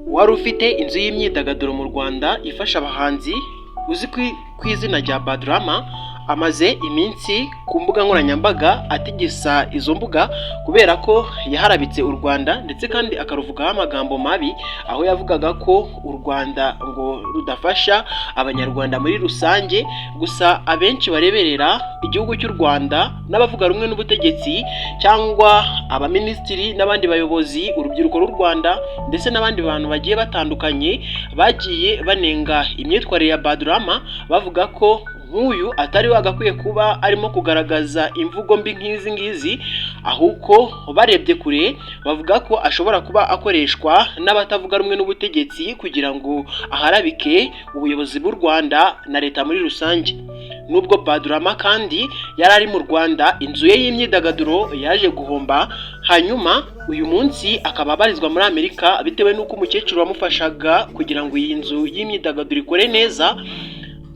Wari ufite inzu y'imyidagaduro mu Rwanda ifasha abahanzi, uzi ku izina rya Badrama, amaze iminsi ku mbuga nkoranyambaga atigisa izo mbuga kubera ko yaharabitse u Rwanda, ndetse kandi akaruvugaho amagambo mabi, aho yavugaga ko u Rwanda ngo rudafasha Abanyarwanda muri rusange. Gusa abenshi bareberera igihugu cy'u Rwanda n'abavuga rumwe n'ubutegetsi cyangwa abaminisitiri n'abandi bayobozi, urubyiruko rw'u Rwanda ndetse n'abandi bantu bagiye batandukanye, bagiye banenga imyitwarire ya Badrama, bavuga ko nk'uyu atari we agakwiye kuba arimo kugaragaza imvugo mbi nk'izi ngizi, ahubwo barebye kure bavuga ko ashobora kuba akoreshwa n'abatavuga rumwe n'ubutegetsi kugira ngo aharabike ubuyobozi bw'u Rwanda na leta muri rusange. Nubwo Badrama kandi yari ari mu Rwanda, inzu ye y'imyidagaduro yaje guhomba, hanyuma uyu munsi akaba abarizwa muri Amerika bitewe n'uko umukecuru wamufashaga kugira ngo iyi nzu y'imyidagaduro ikore neza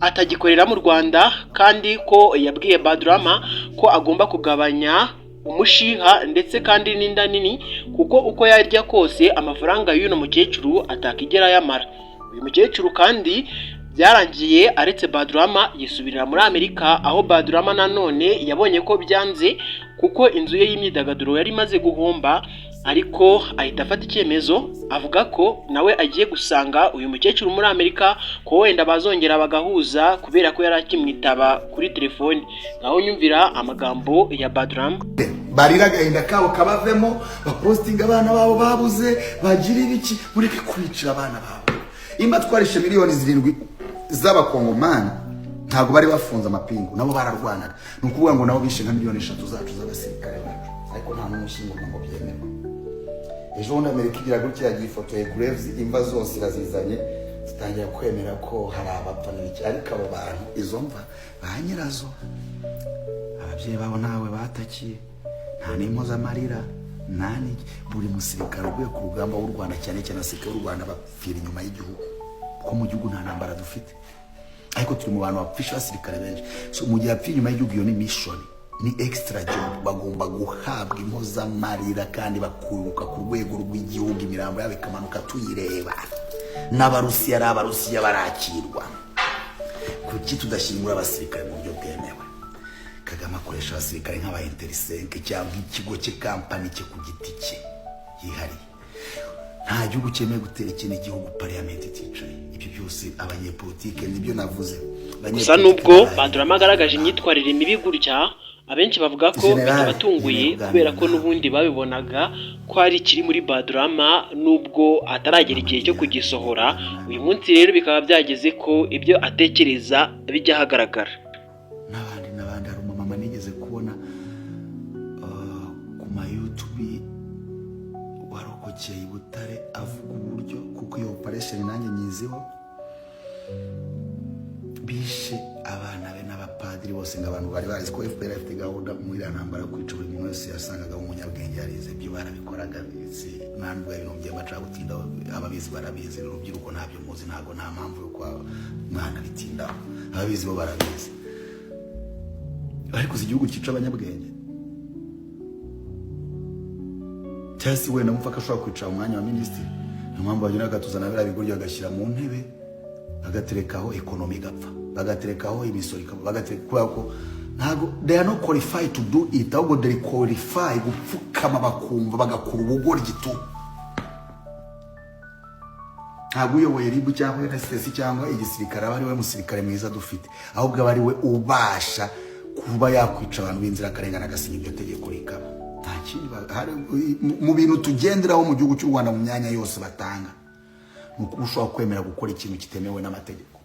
atagikorera mu Rwanda, kandi ko yabwiye Badrama ko agomba kugabanya umushiha ndetse kandi n'inda nini, kuko uko yarya kose amafaranga y'uno mukecuru atakigera ayamara. Uyu mukecuru kandi byarangiye aretse Badrama yisubirira muri Amerika, aho Badrama nanone yabonye ko byanze kuko inzu ye y'imyidagaduro yari imaze guhomba, ariko ahita afata icyemezo avuga ko nawe agiye gusanga uyu mukecuru muri Amerika, ko wenda bazongera bagahuza kubera ko yari akimwitaba kuri telefoni. Ngaho nyumvira amagambo ya Badrama. Barira agahinda kabo kabavemo, bapostinga abana babo babuze, bagira ibiki. Mureke kubicira abana babo. Imba twarishe miliyoni 7 z'Abakongomani, ntabwo bari bafunze amapingu, nabo bararwanaga. Ni ukuvuga ngo nabo bishe nka miliyoni 3 zacu z'abasirikare bacu, ariko nta n'umwe ushyingurwa ngo byemerwe. Ejo bundi Amerika igira gutya, yagiye ifotoye graves, imva zose irazizanye, zitangira kwemera ko hari abapfa n'ibiki. Ariko abo bantu, izo mva, ba nyirazo, ababyeyi babo ntawe batakiye, nta n'impozamarira, nta n'iki. Buri musirikare uguye ku rugamba w'u Rwanda, cyane cyane abasirikare b'u Rwanda bapfira inyuma y'igihugu, kuko mu gihugu nta ntambara dufite, ariko turi mu bantu bapfisha abasirikare benshi. So mu gihe apfiye inyuma y'igihugu, iyo ni mission, ni extra job, bagomba guhabwa impozamarira kandi bakuruka ku rwego rw'igihugu, imirambo yabo ikamanuka tuyireba. N'Abarusiya ari Abarusiya barakirwa. Kuki tudashyingura abasirikare mu buryo bwemewe? Kagame akoresha abasirikare nk'aba Intersec cyangwa ikigo cye, kampani cye ku giti cye yihariye. Nta gihugu cyemewe gutera ikindi gihugu parliament iticaye. Ibyo byose abanyepolitike, nibyo navuze. Gusa nubwo Badrama agaragaje imyitwarire mibi gutya, abenshi bavuga ko General, bitabatunguye nkeneye kubera ko kuganira. n'ubundi babibonaga ko hari ikiri muri Badrama nubwo ataragera igihe cyo kugisohora. Uyu munsi rero bikaba byageze ko ibyo atekereza bijya ahagaragara. N'abandi n'abandi. Hari umumama nigeze kubona ku ma YouTube warokokeye i Butare, avuga uburyo, kuko iyo operation nanjye nyiziho, bishe abana be n'abapadiri bose, ngo abantu bari bazi ko FPR ifite gahunda muri iriya ntambara yo kwica buri muntu wese yasangaga umunyabwenge yarize. Ibyo barabikoraga. Nta nubwo ibintu by'amaca gutindaho, ababizi barabizi. Urubyiruko ntabyo muzi, ntabwo nta mpamvu yo kuba mwana bitindaho, ababizi bo barabizi. Ariko si igihugu cyica abanyabwenge, cyangwa se wenda mupfa ko ashobora kwicara mu mwanya wa minisitiri. Niyo mpamvu bagenda bakatuzana biriya bigoryi, bagashyira mu ntebe, bagaterekaho economy igapfa, bagaterekaho imisoro ikapfa, bagatereka, kubera ko ntabwo they are not qualified to do it, ahubwo they qualify gupfukama bakumva, bagakura ubugoryi tu. Ntabwo uyoboye RIB cyangwa NSS cyangwa igisirikare aba ari we musirikare mwiza dufite, ahubwo aba ari we ubasha kuba yakwica abantu b'inzirakarengane, agasinya iryo tegeko rikaba. Nta kindi mu bintu tugenderaho mu gihugu cy'u Rwanda, mu myanya yose batanga, ni ukuba ushobora kwemera gukora ikintu kitemewe n'amategeko.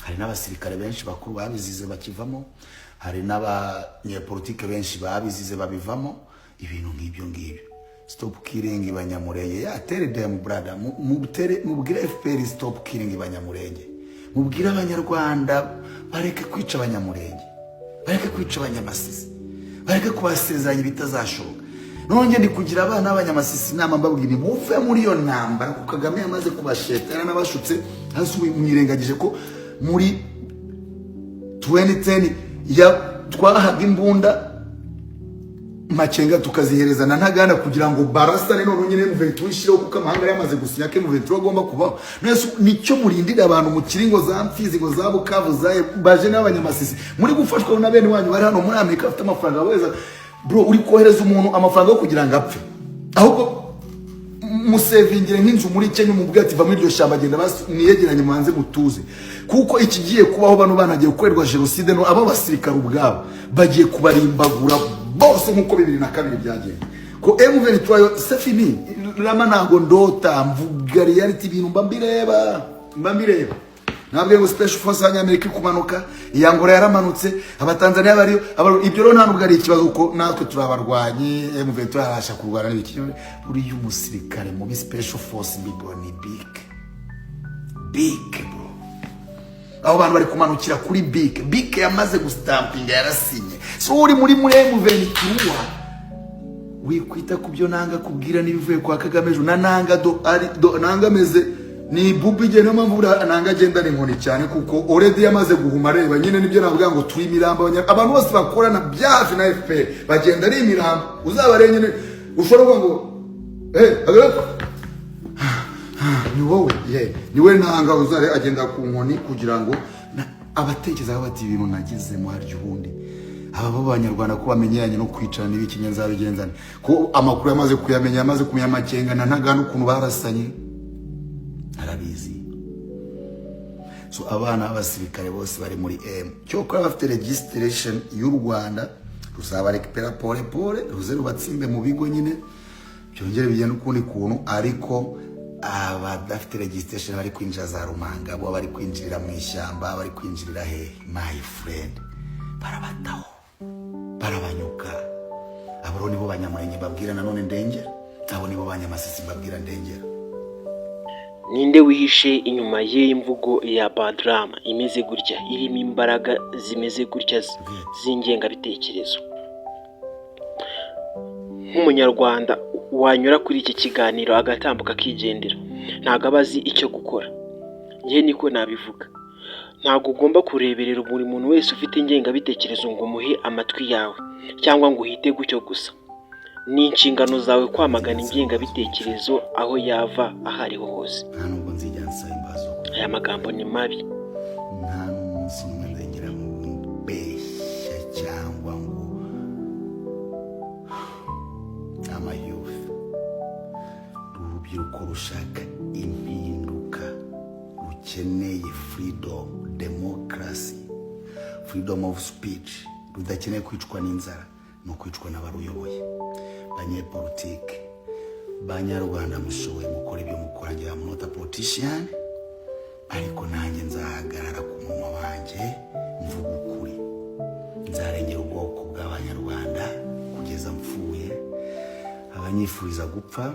Hari n'abasirikare benshi bakuru babizize bakivamo, hari n'abanyepolitike benshi babizize babivamo, ibintu nk'ibyo ngibyo. Stop killing Banyamurenge. Ya, tell them, brother. Mutere, mubwire FPR stop killing Banyamurenge. Mubwire Abanyarwanda bareke kwica Abanyamurenge, bareke kwica Abanyamasisi, bareke kubasezeranya ibitazashoboka. None ndi kugira abana b'Abanyamasisi inama, mbabwira muve muri iyo ntambara, kuko Kagame yamaze kubasheta, yaranabashutse. Hasi ubu mwirengagije ko muri 2010 ya twahaga imbunda. Makenga tukazihereza na Ntaganda kugira ngo barasane, none nyine M23 ishireho, kuko amahanga yari yamaze gusinya ko M23 agomba kubaho. Nese nicyo murindira abantu mu kiringo za Mfizi, ngo za Bukavu, za baje n'abanyamasisi, muri gufashwa na bene wanyu bari hano muri Amerika bafite amafaranga bohereza? Bro, uri kohereza umuntu amafaranga yo kugira ngo apfe. Ahubwo musevingire nk'inzu muri Kenya, umubwire ati: "Va muri iryo shyamba, genda basi mwiyegeranye, mubanze mutuze," kuko ikigiye kubaho, bano bana bagiye gukorerwa jenoside. No abo basirikare ubwabo bagiye kubarimbagura bose nk'uko 2002 byagenda, ko M23 yo c'est fini. Rama, ntabwo ndota, mvuga reality, ibintu mba mbireba, mba mbireba. Ntabwo ngo special force y'Abanyamerika iri kumanuka, iya Angola yaramanutse, Abatanzania bariyo. Ibyo rero nta nubwo ari ikibazo, kuko natwe turi abarwanyi. M23 yarabasha kurwana n'ibiki. Buriya umusirikare mubi, special force mbi, bro, ni big big, bro. Abo bantu bari kumanukira kuri big big, yamaze gustampinga, yarasinye. So uri muri M23, wikwita ku byo Nanga kubwira n'ibivuye kwa Kagame ejo. Na Nanga do ari do, Nanga ameze ni bubi igihe. Niyo mpamvu buriya Nanga agendana inkoni cyane, kuko already yamaze guhuma areba nyine. Nibyo navuga ngo turi imirambo. Abantu bose bakorana bya hafi na FPR bagenda ari imirambo. Uzabare nyine, ushobora kuvuga ngo eh ni wowe ye, ni we Nanga uzare agenda ku nkoni, kugira ngo abatekereza bati: "Ibintu nagezemo harya ubundi aba b'Abanyarwanda ko bamenyeranye no kwicara n'ibiki, nzabigenzane?" Ko amakuru yamaze kuyamenya, yamaze kumenya Amakenga na Ntaganda ukuntu barasanye, arabizi. So abana b'abasirikare bose bari muri M, cyokora bafite registration y'u Rwanda, ruzabarekipera pole pole, ruze rubatsimbe mu bigo nyine, byongere bigenda ukundi kuntu. Ariko abadafite registration bari kwinjira za Rumangabo, bari kwinjirira mu ishyamba, bari kwinjirira he, my friend, barabataho, barabanyuka. Abo rero nibo Banyamurenge mbabwira nanone ndengera, abo nibo Banyamasisi mbabwira ndengera. Ninde wihishe inyuma y'iyi mvugo ya Badrama imeze gutya, irimo imbaraga zimeze gutya z'ingengabitekerezo? Nk'Umunyarwanda wanyura kuri iki kiganiro agatambuka akigendera, ntabwo aba azi icyo gukora. Njye niko nabivuga. Ntabwo ugomba kureberera buri muntu wese ufite ingengabitekerezo ngo umuhe amatwi yawe cyangwa ngo uhite gutyo gusa. Ni inshingano zawe kwamagana ingengabitekerezo aho yava aho ariho hose. Nta nubwo nzijya nsaba imbabazi zo Aya magambo ni mabi. Nta n'umunsi n'umwe nzegera mbeshya cyangwa ngo amayouth, urubyiruko rushaka impinduka, rukeneye freedom, demokarasi, freedom of speech, rudakeneye kwicwa n'inzara no kwicwa n'abaruyoboye. Banyepolitike, Banyarwanda, mushoboye mukora ibyo mukora. Ngira I'm not a politician, ariko nanjye nzahagarara ku munwa wanjye mvuga ukuri. Nzarengera ubwoko bw'Abanyarwanda kugeza mpfuye. Abanyifuriza gupfa,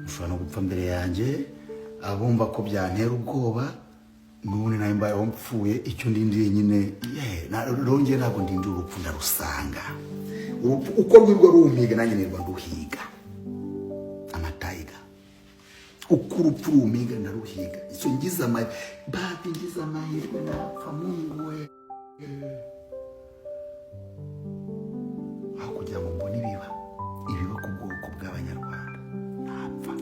mushobora no gupfa mbere yanjye. Abumva ko byantera ubwoba, n'ubundi nawe mbayeho mpfuye. Icyo ndindiye nyine, rongeye, ntabwo ndindira urupfu, ndarusanga. Urupfu uko rwirwa rumpiga, nanjye nirwa nduhiga amatayiga. Uko urupfu rumiga, ndaruhiga. Icyo ngize amahirwe, badi ngize amahirwe napfa, Mungu we, aho kugira ngo mbone ibiba ku bwoko bw'Abanyarwanda, napfa.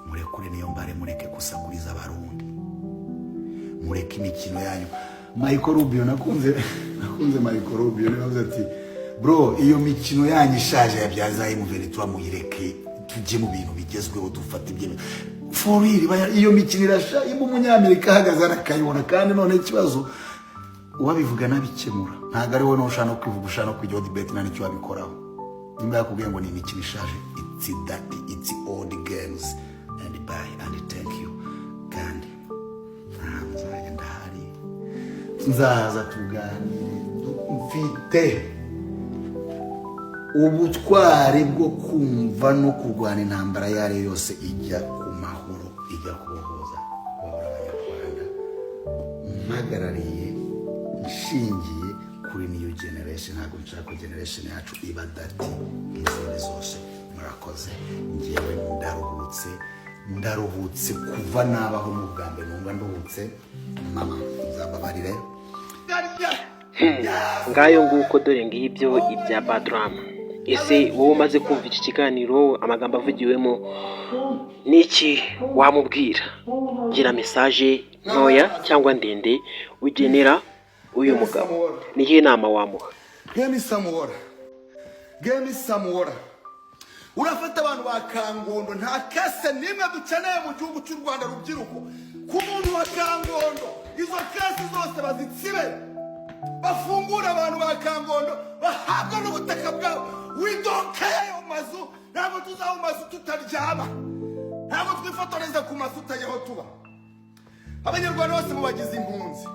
Murekure niyo mbare, mureke gusakuriza Abarundi, mureke imikino yanyu. Michael Rubio, nakunze Michael Rubio, niwe wavuze ati: "Bro, iyo mikino yanyu ishaje yabyaza M23 muyireke, tujye mu bintu bigezweho, dufate ibyemezo for real." Iyo mikino irasha iyo Umunyamerika ahagaze arakayibona. Kandi none ikibazo, uwabivuga nabikemura, ntabwo ari wowe n'ushaka no kwivuga, ushaka no kujyaho debate, nta n'icyo wabikoraho. Nimba yakubwiye ngo ni imikino ishaje, it's that, it's old games, and bye and thank you. Kandi nta nzajya, ndahari, nzaza tuganire. Mfite ubutwari bwo kumva no kurwana intambara iyo ari yo yose ijya ku mahoro, ijya kubohoza, kubohora Abanyarwanda, mpagarariye, nshingiye kuri new generation. Ntabwo nshaka ko generation yacu iba dirty nk'izindi zose. Murakoze. Ngewe ndaruhutse, ndaruhutse. Kuva nabaho, mu bwa mbere numva nduhutse. Mama, nzababarire. Ngayo nguko, dore ngibyo ibya Badrama. Ese wowe umaze kumva iki kiganiro, amagambo avugiwemo, n'iki wamubwira? Gira message ntoya cyangwa ndende ugenera uyu mugabo. Niyihe nama wamuha? Give me some water. Give me some water. Urafata abantu ba Kangondo, nta case n'imwe dukeneye mu gihugu cy'u Rwanda. Rubyiruko, ku muntu wa Kangondo, izo case zose bazitsibe, bafungure abantu ba Kangondo, bahabwa n'ubutaka bwabo. We don't care ayo mazu. Ntabwo tuzaba mu mazu tutaryama, ntabwo twifotoreza ku mazu tutagira aho tuba. Abanyarwanda bose mubagize impunzi.